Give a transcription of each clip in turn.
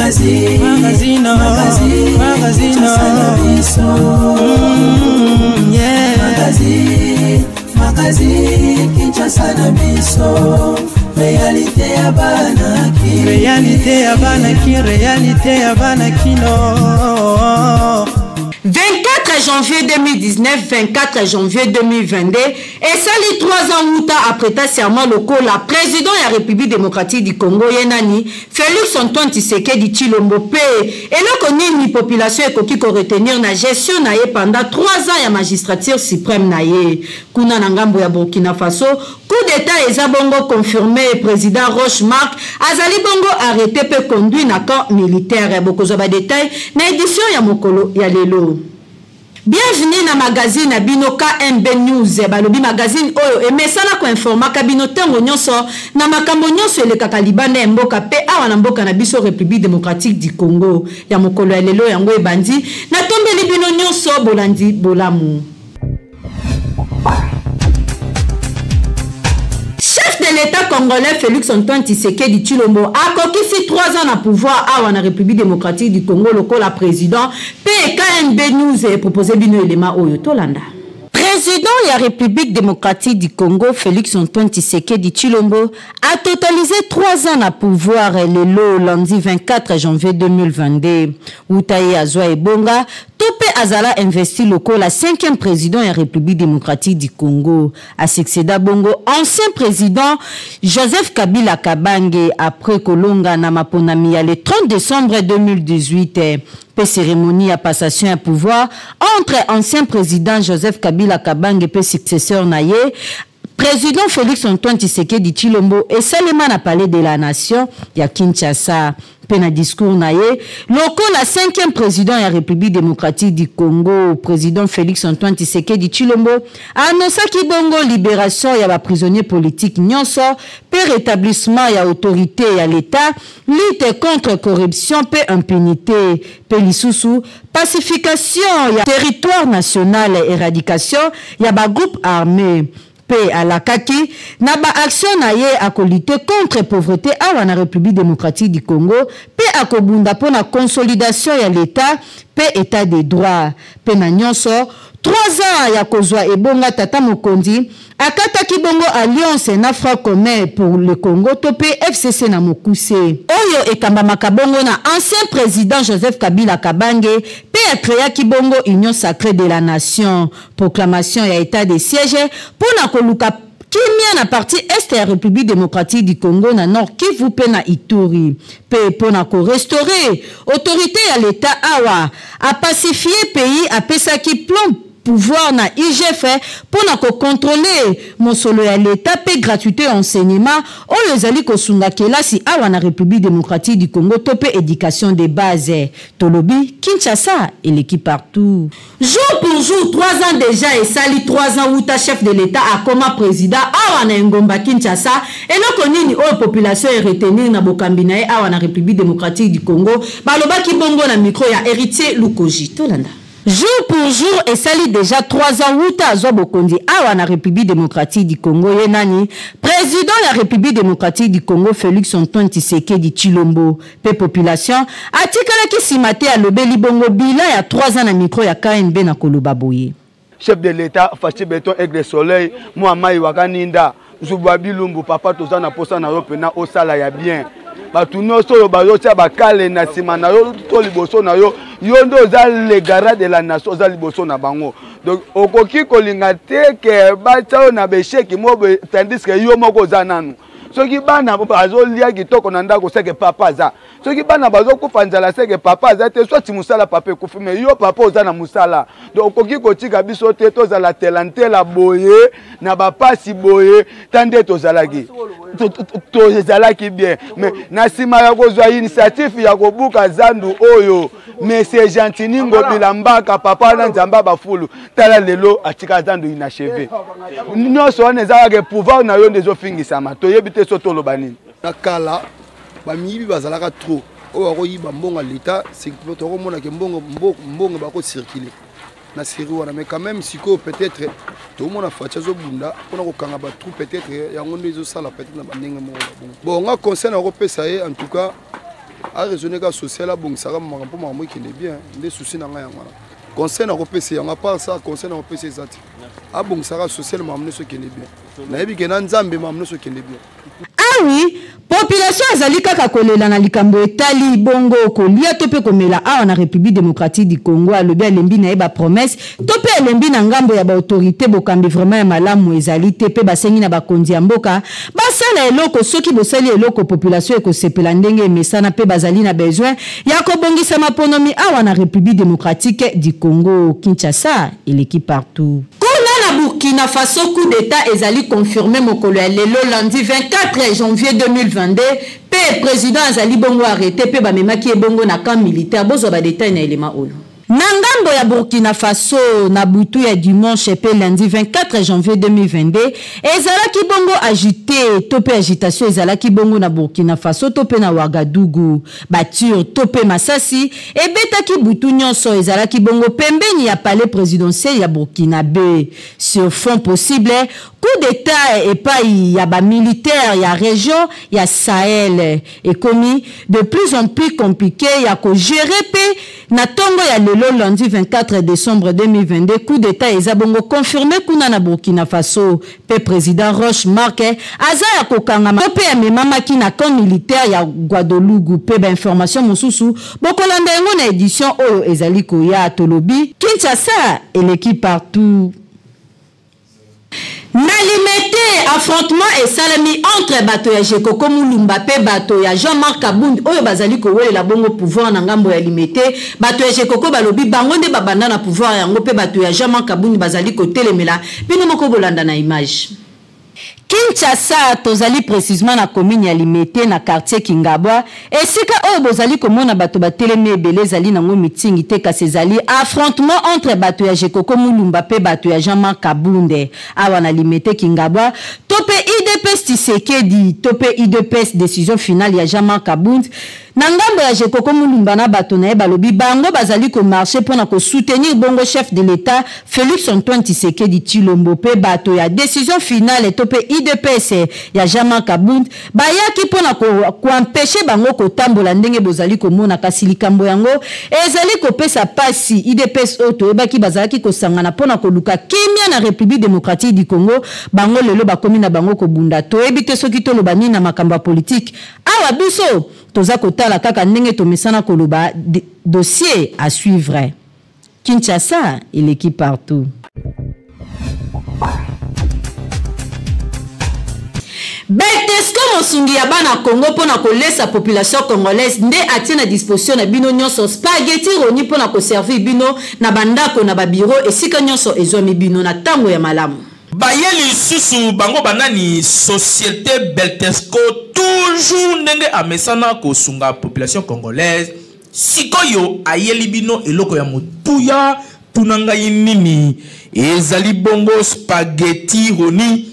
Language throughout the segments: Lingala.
Magazine, Magazine, magazine, magazine, Kinshasa na biso. Yeah. Magazine, magazine, Kinshasa na biso. Réalité ya bana Kin. Réalité ya bana Kin, réalité ya bana Kino. 24 janvier 2019, 24 janvier 2022, esali 3 ans wuta aprêta serment lokola président ya République démocratique du Congo, ye nani? Félix Antoine Tshisekedi Tshilombo. Pe eloko nini population ekoki ko retenir na gestion na ye pendant 3 ans ya magistrature suprême na ye? Kuna na ngambo ya Burkina Faso, coup d'état eza bongo confirmé, président Roch Marc azali bongo arrêté pe conduit na camp militaire. Bokozwa ba détail na édition ya mokolo ya lelo. Bienvenue na magazine na bino KMB News. Balobi magazine oyo emesana ko informaka bino tango nyonso na makambo nyonso elekaka libanda ya mboka pe awa na mboka na biso République démocratique du Congo. Ya mokolo ya lelo yango ebandi, natombeli bino nyonso bolandi bolamu. Chef de l'État congolais Félix Antoine Tshisekedi Tshilombo akokisi 3 ans na pouvoir awa na République démocratique du Congo lokola président. Pe KMB News e proposé bino élément oyo tolanda. Président ya République démocratique du Congo Félix Antoine Tshisekedi Tshilombo a totalisé 3 ans na pouvoir lelo lundi 24 janvier 2022. Utaye azwa ebonga tope azala investi lokola 5e président ya République démocratique du Congo. A succéda bongo ancien président Joseph Kabila Kabange après kolonga na maponami ya le 30 décembre 2018. Pe cérémonie ya passation ya pouvoir entre ancien président Joseph Kabila Kabange pe successeur na ye président Félix Antoine Tshisekedi Tshilombo esalema na palais de la Nation ya Kinshasa. Pe na discours na ye lokola 5e président ya République démocratique du Congo, président Félix Antoine Tshisekedi Tshilombo annoncaki bongo libération ya ba prisonniers politiques nyonso pe rétablissement ya autorité ya l'État, lutte contre corruption pe impunité, pe lisusu pacification ya territoire national, éradication ya ba groupes armés. Pe alakaki na ba action na ye akolite contre pauvreté awa na République démocratique du Congo, pe akobunda po na consolidation ya l'État pe état de droit. Pe na nyonso 3 ans ya kozwa ebonga tata mokonzi akataki bongo alliance na Front commun pour le Congo to pe FCC na mokuse oyo ekambamaka bongo na ancien président Joseph Kabila Kabange, pe akreaki bongo Union sacrée de la nation, proclamation ya état de siège po na koluka kimia na partie est ya République démocratique du Congo na Nord Kivu pe na Ituri, pe po na ko restaurer autorité ya l'État awa a pacifier pays, apesaki plan pouvoir na IGF po na ko contrôler mosolo ya l'État pe gratuité enseignement oyo ezali kosunga kelasi awa na République démocratique du Congo to pe éducation de base. Tolobi Kinshasa eleki partout. Jour pour jour, 3 ans déjà esali 3 ans wuta chef de l'État akoma président awa na engomba Kinshasa. Eloko nini oyo population e retenir na bokambi na ye awa na République démocratique du Congo? Balobaki bongo na micro ya Héritier Lukoji. Tolanda. Jour pour jour esali déjà 3 ans wuta azwa bokonzi awa na République démocratique du Congo. Ye nani? Président ya République démocratique du Congo Félix Antoine Tshisekedi Tshilombo. Pe population atikalaki sima te, alobeli bongo bilan ya 3 ans na micro ya KNB na koloba boye. Chef de l'État Fatshi Béton Aigle Soleil, moi mai wakaninda Zubwa Bilumbu papa toza na posa na yo pena osala ya bien. Bato nyonso oyo bazotia bakale na nsima na yo to liboso na yo, yo nde oza le garant de la nation, oza liboso na bango. Donc okoki kolinga te ke batia yo na besheki mo boye, tandis que yo moko oza nanu. Soki bana bazolia kitoko na ndako, seke papa aza. Soki bana bazokufa nzala, seke papa aza te. Soit mosala papa ekufi, mais yo papa oza na mosala. Donc okoki kotika biso te tozala telantela boye na bapasi boye, ta nde tozalaki. Tozalaki bien. Mais na nsima ya kozwa initiative ya kobuka zandu oyo, Monsieur Gentiny Ngobila Mbaka, papa na Nzamba Bafulu, tala lelo atika zandu inachevé. Nyonso wana eza kaka pouvoir na yo nde ezofingisama, toyebi te so toloba nini. Na kala bamiyibi bazalaka trop, oyo bakoyiba mbongo ya l'État, c'est tokomona ke mbongo bako circuler na série wana. Mais quand même sikoyo peut-être tokomona Fatshi azobunda mpona kokanga ba trou, peut-être yango nde ezosala peut-être na bandenge moko ya bongo. Bon, nga conseil nakopesa ye, en tout cas Araisonne kaka social, abongisaka makambo mpo makambo ekende bien. Nde souci na ngai yango wana. Conseil nakopesa yango, apart ça, conseil nakopesa eza te. Abongisaka social, makambo nyonso ekende bien. Nayebi ke na Nzambe makambo nyonso ekende bien. Awi, population azali kaka kolela na likambo etali bongo kolia to mpe komela awa na Republique Democratique du Congo. Alobi alembi na ye ba promesse to mpe alembi na ngambo ya ba autorite, bokambi vraiment ya malamu ezali te, mpe basengi na bakonzi ya mboka basala eloko. Soki bosali eloko, population ekosepela ndenge emesana, mpe bazali na besoin ya kobongisa maponomi awa na Republique Democratique du Congo. Kinshasa eleki partout. Kuna na Burkina Faso, coup d'Etat ezali confirme mokolo ya lelo lundi 24 janvier 2022, mpe président azali bongo arrêté mpe bamemaki ye bongo na camp militaire. Bozwa ba détail na elema oyo. Na ngambo ya Burkina Faso, na butu ya dimanche mpe lundi 24 janvier 2022, ezalaki bongo agité to mpe agitation ezalaki bongo na Burkina Faso to mpe na Ouagadougou. Batirs to mpe masasi ebetaki butu nyonso, ezalaki bongo pembeni ya palais présidentiel ya Burkinabé, sur fond possible coup d'État epai ya bamilitaire ya région ya Sahel. Ekomi de plus en plus compliqué ya kogérer, mpe na ntongo ya lelo lundi 24 décembre 2022, coup d'État eza bongo confirmé kuna na Burkina Faso, mpe président Roch Marc aza ya kokangama to mpe amemamaki na camp militaire ya Ouagadougou. Mpe bainformation mosusu bokolanda yango na édition oyo ezali koya. Tolobi Kinshasa eleki partout. Na Limete, affrontement esalemi entre bato ya Jekoko Mulumba mpe bato ya Jean-Marc Kabund oyo bazali kowelela bongo pouvoir na ngambo ya Limete. Bato ya Jekoko balobi bango nde babanda na pouvoir yango, mpe bato ya Jean-Marc Kabund bazali kotelemela. Bino moko bolanda na image. Kinshasa, tozali précisément na commune ya Limete, na quartier Kingabwa, esika oyo bozali komona bato batelemi ebele. Ezali nango mitingi te, kasi ezali affrontement entre bato ya Jekoko Mulumba mpe bato ya Jean-Marc Kabunde awa na Limete Kingabwa, to mpe UDPS Tshisekedi to mpe UDPS décision finale ya Jean-Marc Kabund. Na ngambo ya Jekoko Mulumba na bato na ye, balobi bango bazali komarcher mpona kosoutenir bongo chef de l'État Félix Antoine Tshisekedi Tshilombo, mpe bato ya décision finale to mpe UDPS ya Jean-Marc Kabund bayaki mpona koempêcher bango kotambola ndenge bozali komona. Kasi likambo yango ezali kopesa pasi. UDPS oyo toyebaki bazalaki kosangana mpona koluka kimia na République Démocratique du Congo, bango lelo bakomi na bango kobunda. Toyebi te soki toloba nini na makambo ya politike awa. Biso toza kotala kaka ndenge tomesana koloba, dossier à suivre. Kinshasa eleki partout. Beltesco, mosungi ya bana Congo mpona kolesa population congolaise, nde atie na disposition na bino nyonso spaghetti Roni mpona koservir bino na bandako, na babiro, esika nyonso ezwami bino na ntango ya malamu. Baye lisusu bango banani? Société Beltesco, toujours ndenge amesana kosunga population congolaise. Sikoyo ayeli bino eloko ya motuya. Tuna ngai nini ezali bongo? Spaghetti Roni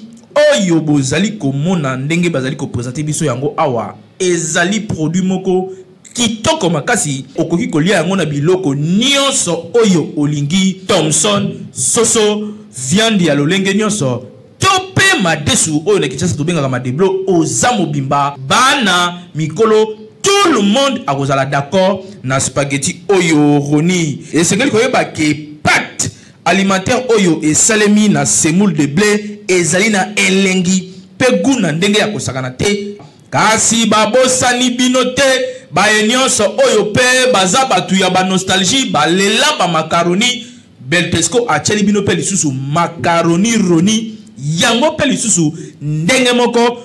oyo bozali komona ndenge bazali koprésenter biso yango awa, ezali produit moko kitoko makasi. Okoki kolia yango na biloko nyonso oyo olingi: thomson, soso, viande ya lolenge nyonso, to mpe madesu oyo na Kinshasa tobengaka madeblo. Oza mobimba, bana, mikolo, tout le monde akozala d'accord na spaghetti oyo Roni. Esengeli koyeba ke pâte alimentaire oyo esalemi na semoule de blé ezali na elengi mpe goût na ndenge ya kosakana te. Kasi babosani bino te, baye nyonso oyo mpe baza bato ya banostalgie, balela bamakaroni. Beltesco atieli bino mpe lisusu makaroni Roni. Yango mpe lisusu ndenge moko,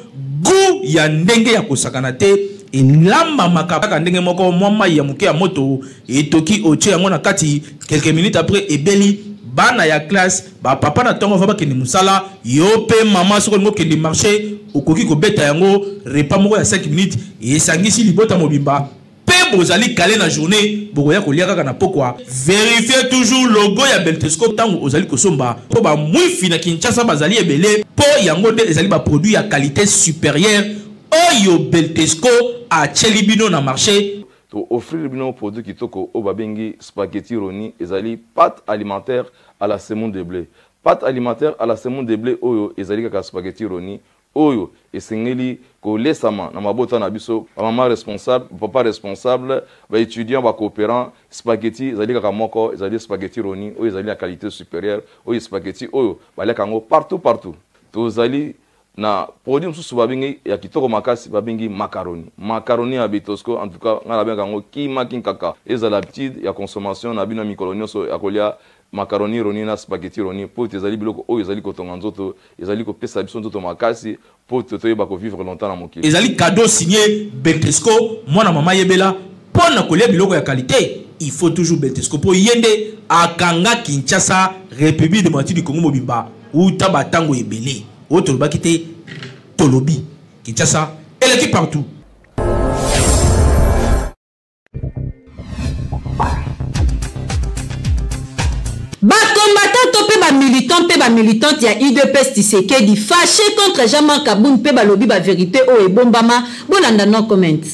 goût ya ndenge ya kosakana te. Elambamaka kaka ndenge moko: mwa mai ya moke ya moto etoki, otie yango na kati, quelques minutes après ebeli. Bana ya classe, bapapa na ntongo va bakende mosala, yo mpe mama soki olingi okende marché, okoki kobeta yango repas moko ya 5 minutes, esangisi libota mobimba mpe bozali kale na journée, bokoya kolia kaka na pokwa. Vérifie toujours logo ya Beltesco ntango ozali kosomba, mpo bamwifi na Kinshasa bazali ebele, mpo yango nde ezali baproduit ya qualité supérieure oyo Beltesco atieli bino na marché. To offrir bino produit kitoko oyo babengi spaghetti Roni. Ezali pâte alimentaire à la semoule de blé. Pâte alimentaire à la semoule de blé oyo ezali kaka spaghetti Roni. oyo esengeli kolesama na mabota na biso, ba mama responsable, ba papa responsable, ba etudiants, ba cooperants. Spaghetti ezali kaka moko, ezali spaghetti Roni oyo ezali na qualité supérieure, oyo spaghetti oyo baliaka yango partout partout. Tozali na produit mosusu babengi ya kitoko makasi, babengi macaroni. Macaroni ya Betosco, en tout cas ngai nabengaka yango kima kinkaka. Ezala habitude ya consommation na bino ya mikolo nyonso ya kolia macaroni Roni na spaghetti Roni, mpo ete ezali biloko oyo ezali kotonga nzoto, ezali kopesa biso nzoto makasi mpo ete toyeba kovivre longtemps na mokili. Ezali cadeau signe Beltesco, mwana mama yebela mpo na kolia biloko ya qualité, il faut toujours Beltesco mpo ye nde akanga Kinshasa, République démocratique du Congo mobimba uta batango ebele oyo tolobaki te, tolobi Kinshasa eleki partout. Bacombattant to mpe bamilitant mpe bamilitante ya udps Tshisekedi fâché contre Jean-Marc Kabund mpe balobi ba vérité oyo ebombama. Bolanda no comment.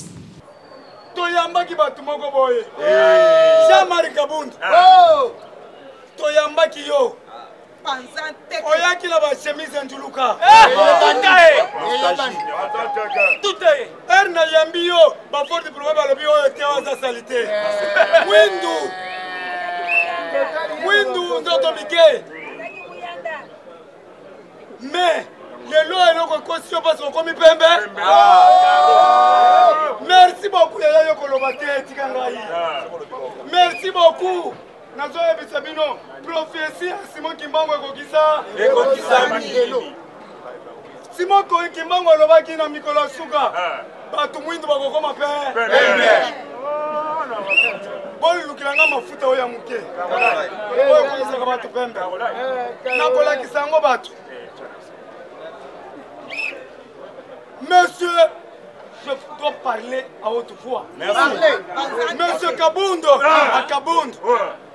Toyambaki bato moko boye, Jean-Marc Kabund, oh! Toyambaki yo, oyaki na bachemise ya njuluka ere nayambi yo, baforte diploma balobi oyo te, aza salite, mwindu mwindu, nzoto mike. Mais lelo eloko ekosi yo mpasi okomi pembe. Merci beaucoup yaya, yo koloba te, etika ngai. Merci beaucoup. Nazoyebisa bino, prophetie ya Simon Kimbangu ekokisa, ekokisami lelo. Simon Kimbangu alobaki na mikolo ya suka bato mwindu bakokoma pe pembe. Bolukela nga mafuta oyo ya moke oyo ekomisaka bato pembe, nakolakisa yango bato. Monsieur, je dois parler à haute voix. Merci. Monsieur Kabundo, à Kabundo,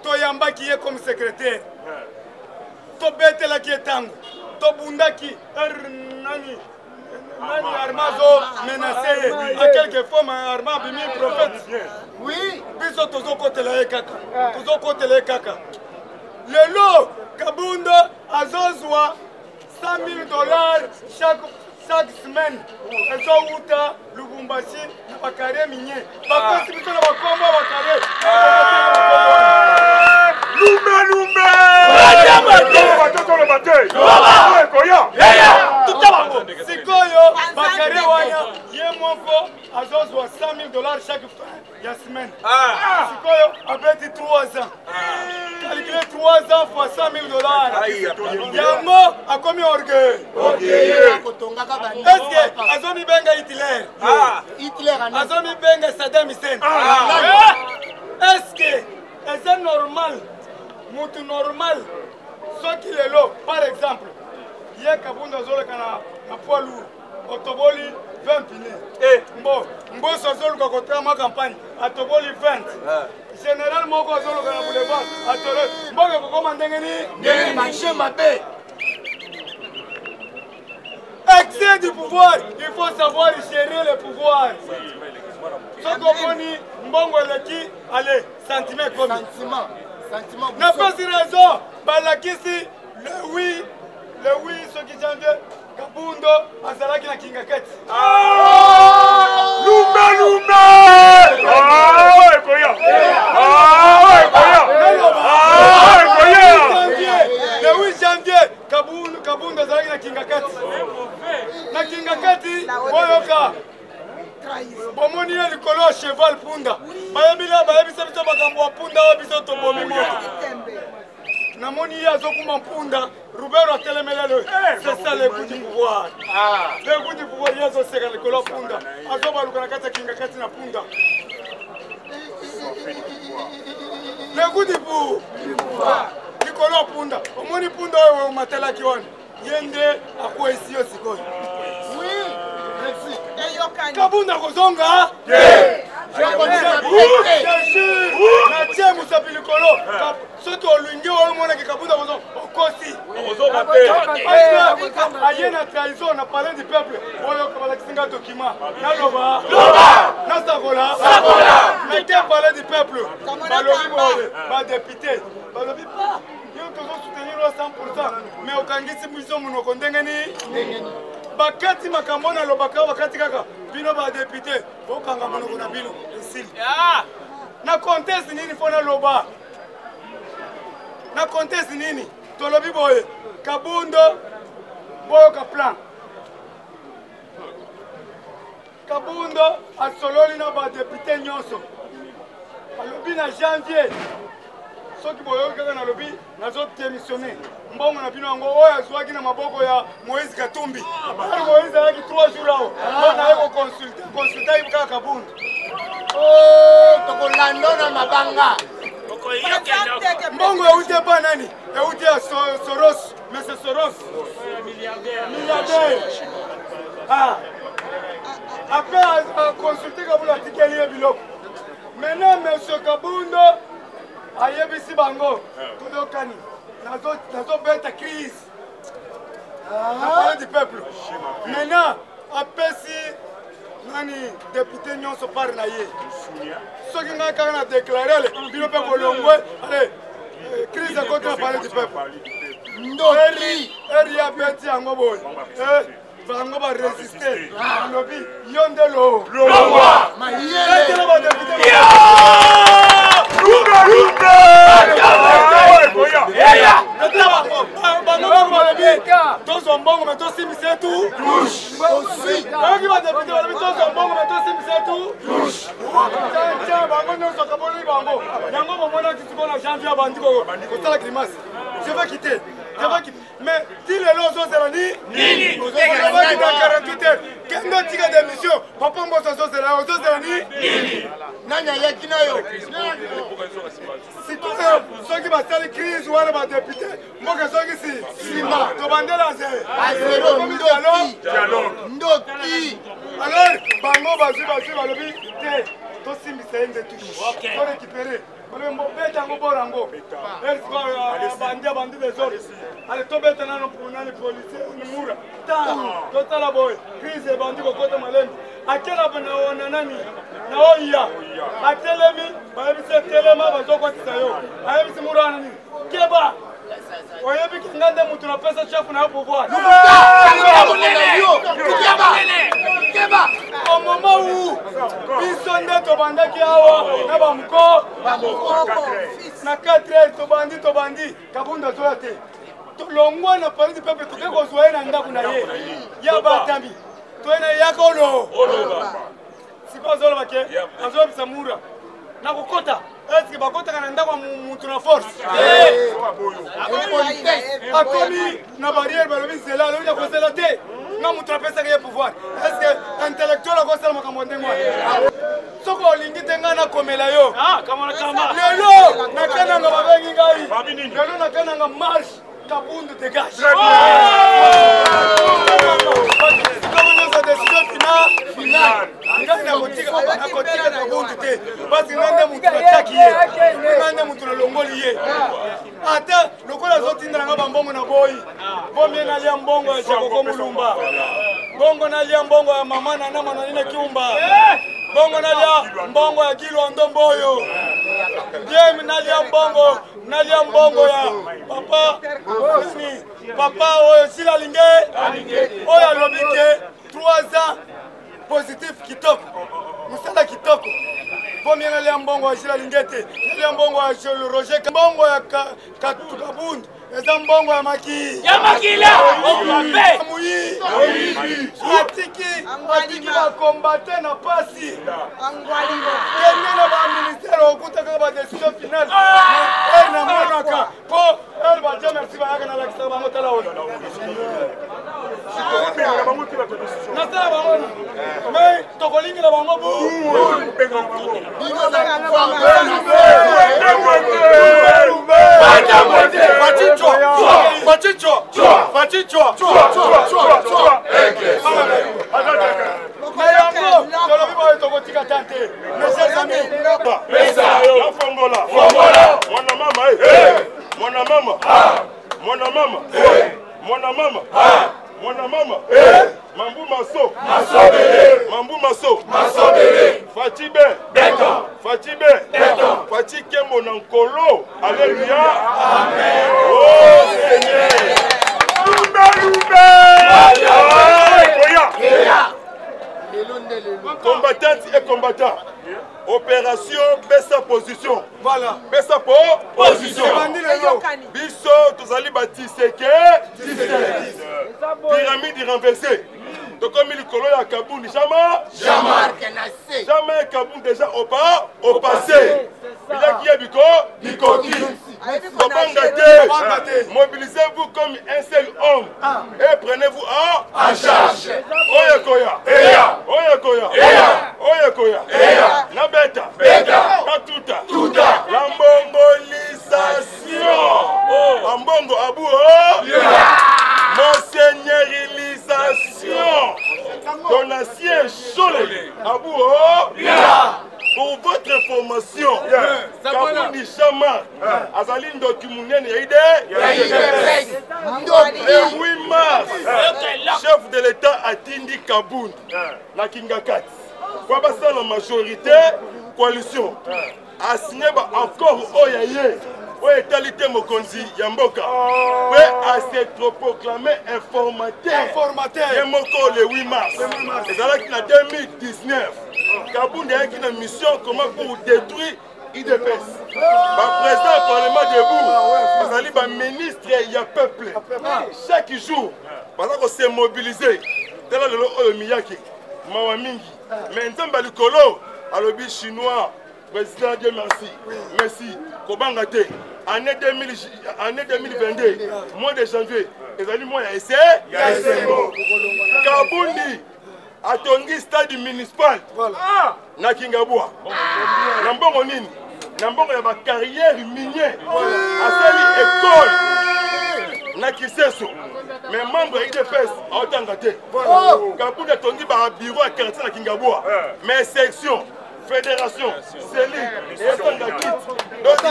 toyambaki ye comme secrétaire. Tobetelaki ye tango, tobundaki nani nani Arma azo menace ye à quelque forme. Arma abimi prophète. Oui. Biso tozokotela ye kaka, tozokotela ye kaka. Lelo Kabundo azozwa 100 000 dollars chaque semaine, ezowuta Lubumbashi na bakare minier. Bapesi biso na bakombo ya bakare. Lumbe lumbe, toloba te, ekoya. Sikoyo bakare wana, ye moko azozwa 100 000 dollars chaque fin ya semaine. Sikoyo abeti 3 ans, calcule 3 ans fois 100 000 dollars, yango akomi orgueil. Est-ce que azomibenga Hitler, azomibenga Saddam Hussein? Est-ce que eza normal? Mutu normal, soki lelo par exemple ye Kabundu azoleka na poids lourd, otoboli 20 pine, mbo mboso azoluka kotama campagne, atoboli 20, général moko azoluka na boulevard atole, mboka ekokoma ndenge nini? Marché mabe. Excès du pouvoir, il faut savoir gérer le pouvoir. Soki omoni mbongo eleki, ale sentiment ekomi. Sentiment. Sentiment. Napesi raison, balakisi le 8, le 8 soki janvier, Kabundo azalaki na Kingakati. Lumbe lumbe, ekoya, ekoya, ekoya. Le 8 janvier, Kabundo, Kabundo azalaki na Kingakati, na Kingakati. Oyoka, bomoni ye likolo ya cheval, punda. Bayebila, bayebisa biso makambo ya punda oyo biso tobomi moto. Namoni ye azokuma mpunda, Rubero atelemela le. C'est ça le goût du pouvoir, le goût du pouvoir. Ye azoseka likolo ya punda, azobaluka na kati ya Kingakati na punda. Le goût du pouvoir likolo ya punda. Omoni punda oyo omatelaki wana, ye nde akweyisi yo sikoyo. Kabunda kozonga natie mosapi likolo. Soki olingi omonaki Kabunda kozonga, okosi. Aye na trahison na palais du peuple. Oyo balakisi nga document, naloba, nasakola nake palais du peuple. Balobi boye, badepute balobi pa yo tozosoutenir yo 100, mais okangisi biso monoko ndenge nini? Bakati makambo nalobaka, bakati kaka bino badepute bokanga monoko na bino esili. Ah! Na conteste nini mpo naloba na conteste nini? Tolobi boye, Kabundo boyoka plan. Kabundo asololi na badepute nyonso, alobi na janvier soki boyoki kaka nalobi nazo démissionne, mbongo na bino yango oyo azwaki na maboko ya Moïse Katumbi. Ere Moïse ayaki 3 jours awa mpo naye koconsulte, consultaki kaka Kabundu. Oh, tokolanda na mabanga. Mbongo euti epa nani? Euti ya Soros, monsieur Soros, milliardaire. Ah. Après aconsulte Kabundu, atikeli ye biloko. Maintenant monsieur Kabundo ayebisi bango toyokani, nazobeta crise na palais du peuple. Maintenant apesi nani député nyonso part na ye. Soki ngai kaka na déclare, ale bino mpe bolongwe, ale crise ekoti na palais du peuple. Ndoki. Eri abeti yango boye, bango baresiste, alobi yo nde lo longwa. Etela badepute. Bango bako balobi tozwa mbongo me tosimbisa tu. Oyoki badepute balobi tozwa mbongo me tosimbisa tu. Tia bango nyonso, akaboli bango yango. Bomonaki sikoyo na janvier abandi kosala grimace, je vais quitter, je vais quitter. Mais ti lelo ozozela ni olobaki na 48 heures, kende otika démission. Papa Mboso azozela, ozozela ni nani ayaki na yo? Sikoyo soki basali crise wana, badepute mboka soki si nsima tobandela zero. Ndoki. Alors bango bazwi bazwi, balobi te, tosimbisa ye nde touche, torécupere. Beta yango, bora yango, bandi abandi desordre. Ale tobeta nano nani policier mura ta totala boye. Crise ebandi kokota malembe. Akela na nani na oya atelemi, bayebisi etelema, bazokotisa yo. Ayebisi mura wana nini, keba, oyebi ke nga nde mutu napesa chef na yo pouvoir. Au moment où biso nde tobandaki awa na bamuko na 4 heures, tobandi tobandi, Kabunda azoya te. Tolongwa na palais du peuple, toke kozwa ye na ndako na ye ya batami, toye na yaka olo. Sikoyo azoloba ke azoyebisa mura nakokota. Eske bakotaka na ndako ya mutu na force? Akomi na barrière, balobi nzela, alobi nakozela te, nga moto apesaka ye pouvoir. Eske intellectuel akosala makambo ndenge wana? Soki olingi te, ngai nakomela yo. Lelo nakananga, babengi ngai lelo nakananga marche, Kabundu dégage. Nyonso décision finale, ngai nakotika Kabundu te, parce ngai nde motu natiaki ye, ngai nde motu nalongoli ye. Ata lokola azotindela nga bambongo na boyi, bomie nalia mbongo ya Jakoko Mulumba, bongo nalia mbongo ya mama Nana Mananine Kiumba, bongo nalia mbongo ya Gilwando Mboyo, bien nalia mbongo, nalia mbongo ya papa nani, papa oyo Sila Alinge, oyo alobi ke 3 ans positif, kitoko, mosala kitoko. Pomie nalia mbongo ya Sila Alingete, nalia mbongo ya Roger, mbongo ya Kabund eza mbongo ya maki ya makila. Muyi atiki atiki bakombate na pasi. Kende na baministère, okuta kaka badécision finale. Ere namonaka mpo ere badia merci bayaka, nalakisaka bango, tala oyo nasala bango, mais tokolingela bango bu. Na yango tolobi boye, tokotika tan te, mes chers amis. Fongola mwana mama, mwana mama, mwana mama, mwana mama, mwana mama. Mambu maso, mambu maso, Fatshi be beton, Fatshi be beton, Fatshi kembo na nkolo. Alléluia, amen. Oh Seigneur. Lumbe Koya. Combattante et combattant. Opération pesa position. Voilà. Pesa po position. Biso tozali ba tiseke. Pyramide renversée. Tokomi likolo ya Kabund jamais. Jamais. Jamais Kabund déjà au pas au passé. Bilaki ya biko bikoki. Kobanga te. Mobilisez-vous comme un seul homme ah. et prenez-vous en, en charge. Oyo koya. Eya. Oyo koya. Eya. Oyo koya. Eya. Na beta. Beta. Na tuta. Tuta. La mbongolisation. Oh. Ambongo abu oh. Yeah. Monseigneurisation. Donatien Cholé. Abu oh. Yeah. Pour votre information, yeah. Kabundi Jean-Marc yeah. azali ndoki munene ya IDPS. Le 8 mars, chef de l'État atindi Kabund na Kingakati po basala majorité coalition asigne ba accord oyo ya ye oyo etali te mokonzi ya mboka mpe ase proclame informateur ye moko le 8 mars ezalaki na 2019 Kabund ayaki na mission comment pour détruire idps baprésident ya parlement debout bazali baministre ya peuple chaque jour baza kose mobiliser tala lelo oyo miyaki mawa mingi mais nzambe ya likolo alobi chinois président dieu merci merci kobanga te année 2000, année 2022 mois de janvier ezali mois ya ese ya esengo kabundi atongi stade municipal ah! na kingabwa na mbongo nini na mbongo ya bacarrière minier asali ekole na kiseso mais membre ya idps aotanga te kabunda atongi babiro ya quartier na kingabwa mais section fédération cellule etanga kit donc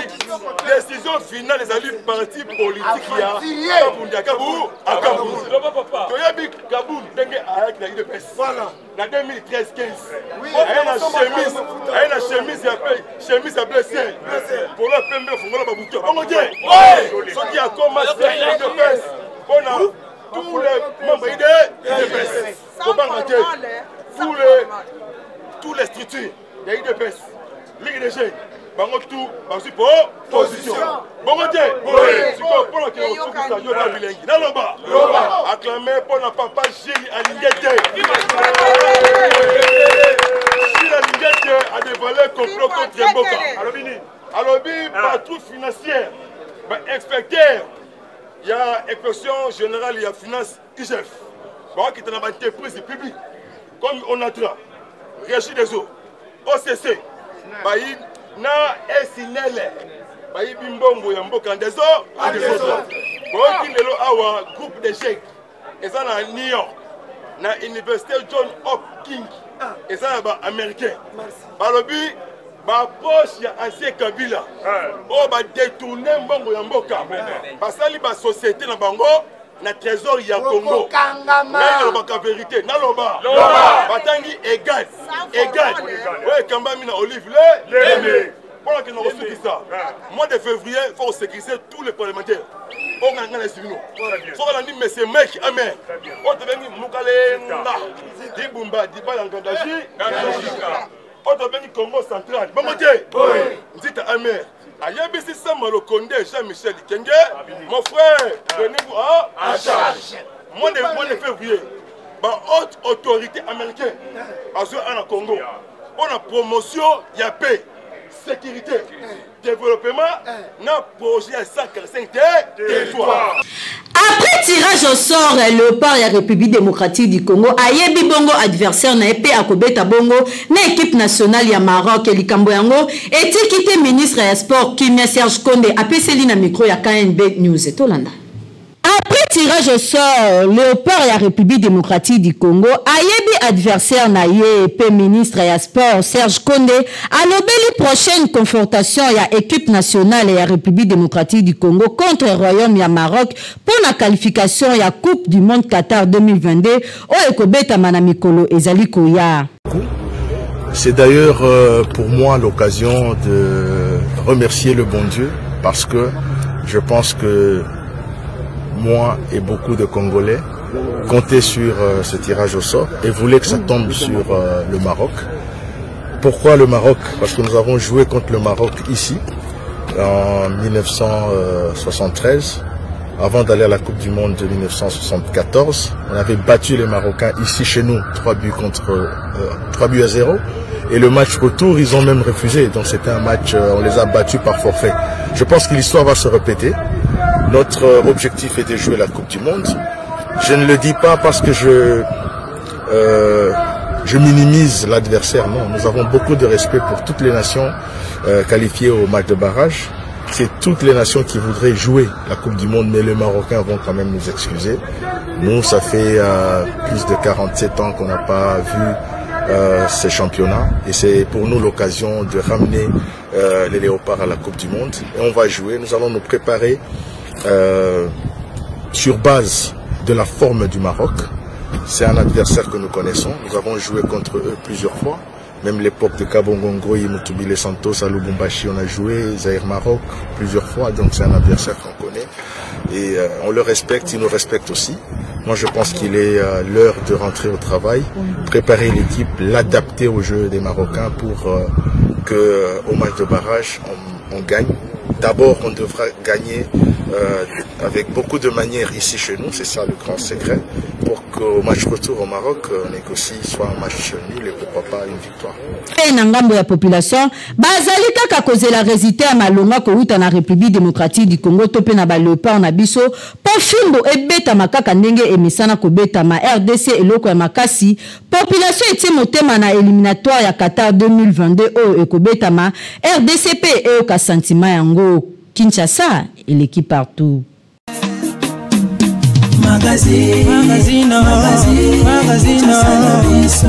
décision finale ezali parti politique ya kabund ya kabu akabund toyebi kabund ndenge ayaki na udps na 2013 15 aye na chemise aye na chemise ya pe chemise ya bleu ciel polo ya pembe ofungola babuto bongo te soki akoma udps mpona tous les membres udps kobanga te tous les tous les structures ya udps ligue des jeunes bango tout bazwi po position bongo te sikoyo mpo na kende kosukisa yo na bilengi naloba acclame mpo na papa gile alingete gile alingete adevale complot contre mboka alobi patrouille financière bainspecteur ya inspection générale ya finance IGF bakokita na baentreprise publique comme onatra régie des eaux occ bayi na esinele bayibi mbongo ya mboka ndezo boyoki lelo awa groupe de chèque eza na new york na université john hopking eza na baaméricain balobi baproche ya ancien kabila oyo badetourne mbongo ya mboka basali basociété na bango na trésor ya congo ngai nalobaka verité naloba batangi egal egal oyo ekambami na olive le mpo na kenda kosukisa mois de février faut kosécuriser tous les parlementaires oyo ngai ngai nayesi bino soki olandi monsieur mike amer oyo tobengi mukalenga dibumba dibala ngandaji oyo tobengi congo central bongo te nzita amer ayebisi sama lokonde jean michel ikenge mon frère prenez-vous en charge mois de, mois de février ba haute autorité américaine azwi ana congo mpo na promotion ya paix sécurité développement na projet ya 145 territoire Après tirage au sort, Léopard ya République démocratique du Congo ayebi bongo adversaire na ye mpe akobeta bongo na équipe nationale ya Maroc. Likambo yango etiki te ministre ya sport Kimia Serge Konde apeseli na micro ya KNB News. Tolanda. Après tirage au sort, Léopard ya République démocratique du Congo ayebi adversaire na ye mpe ministre ya sport Serge Konde alobeli prochaine confrontation ya équipe nationale ya République démocratique du Congo contre Royaume ya Maroc mpo na qualification ya Coupe du monde Qatar 2022 oyo ekobetama na mikolo ezali koya. C'est d'ailleurs euh, pour moi l'occasion de remercier le bon Dieu parce que je pense que moi et beaucoup de Congolais, comptaient sur euh, ce tirage au sort et voulaient que ça tombe sur euh, le Maroc. Pourquoi le Maroc Parce que nous avons joué contre le Maroc ici en 1973 avant d'aller à la Coupe du Monde de 1974. On avait battu les Marocains ici chez nous, 3 buts contre euh, 3 buts à 0. Et le match retour, ils ont même refusé. Donc c'était un match, euh, on les a battus par forfait. Je pense que l'histoire va se répéter. Notre euh, objectif est de jouer la Coupe du Monde. Je ne le dis pas parce que je, euh, je minimise l'adversaire. Non, nous avons beaucoup de respect pour toutes les nations euh, qualifiées au match de barrage. C'est toutes les nations qui voudraient jouer la Coupe du Monde, mais les Marocains vont quand même nous excuser. Nous, ça fait euh, plus de 47 ans qu'on n'a pas vu euh, ces championnats et c'est pour nous l'occasion de ramener euh, les Léopards à la Coupe du Monde. Et on va jouer, nous allons nous préparer euh, sur base de la forme du Maroc. C'est un adversaire que nous connaissons. Nous avons joué contre eux plusieurs fois. Même l'époque de Kabongongoy, Mutubile Santos à Lubumbashi, on a joué, Zahir Maroc plusieurs fois, donc c'est un adversaire qu'on connaît. Et euh, on le respecte, il nous respecte aussi. Moi, je pense qu'il est euh, l'heure de rentrer au travail, préparer l'équipe, l'adapter au jeu des Marocains pour euh, que au match de barrage, on, on gagne. D'abord, on devra gagner euh, avec beaucoup de manières ici chez nous, c'est ça le grand secret, pour qu'au match retour au Maroc, on négocie soit un match nul et pourquoi pas une victoire. mpe na ngambo ya population bazali kaka kozela résultat ya malonga kowuta na République démocratique du Congo to mpe na ba Leopard na biso mpo fimbo ebetama kaka ndenge emesana kobetama. RDC eloko ya makasi, population etie motema na éliminatoire ya Qatar 2022 oyo ekobetama. RDC mpe eyoka sentiment yango. Kinshasa eleki partout. Magazine, magazine, magazine, magazine, Kinshasa na biso.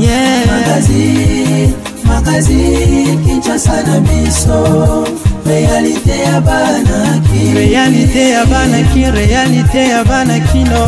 Yeah. Magazine, magazine, Kinshasa na biso. Réalité ya bana Kin. Réalité ya bana Kin, réalité ya bana Kino.